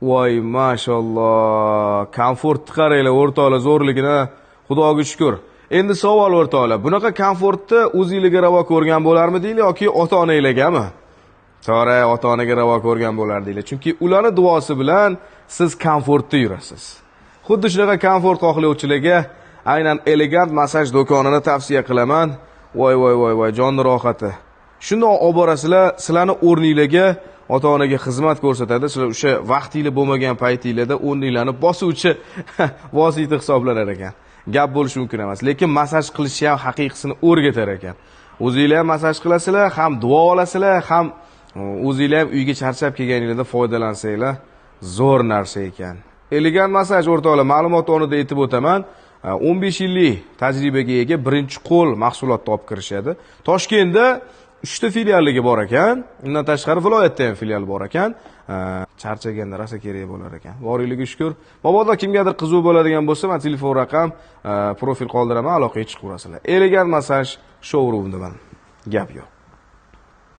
Voy, mashalloh. Komfortni qaranglar, o'rtoqlar, zo'rligini, Xudoga shukr. Endi savol, o'rtoqlar, bunaqa komfortni o'zingizga ravo ko'rgan bo'larmidinglar yoki ota-onanglargami? To'g'ri, ota-onaga ravo ko'rgan bo'lardinglar. Chunki ularni duosi bilan siz komfortda yurasiz. Xuddi shunaqa komfort xohlovchilarga aynan Elegant massaj do'konini tavsiya qilaman. Voy voy voy voy, jonni rohati. Shundoq olib borasizlar, sizlarni o'rninglarga ota-onaga xizmat ko'rsatadi. Sizlar o'sha vaqtinglar bo'lmagan paytinglarda o'rninglarni bosuvchi vosita hisoblanar ekan. Gap bo'lishi mumkin emas, lekin massaj qilishni ham haqiqisini o'rgatar ekan. O'zinglar ham massaj qilasizlar, ham duo olasizlar, ham o'zinglar ham uyga charchab kelganinglarda foydalansanglar, zo'r narsa ekan. Elegant massaj, o'rtoqlar, ma'lumot o'rnida aytib o'taman. 15 yillik tajribaga ega birinchi qo'l mahsulotni olib kirishadi. Toshkentda 3 ta filialligi bor ekan. Undan tashqari viloyatda ham filial bor ekan. Charchaganda rosa kerak bo'lar ekan. Borligiga shukr. Mabodo kimgadir qiziq bo'ladigan bo'lsa, men telefon raqam, profil qoldiraman, aloqaga chiqaverasizlar. Elegant massaj showroomdaman. Gap yo'q.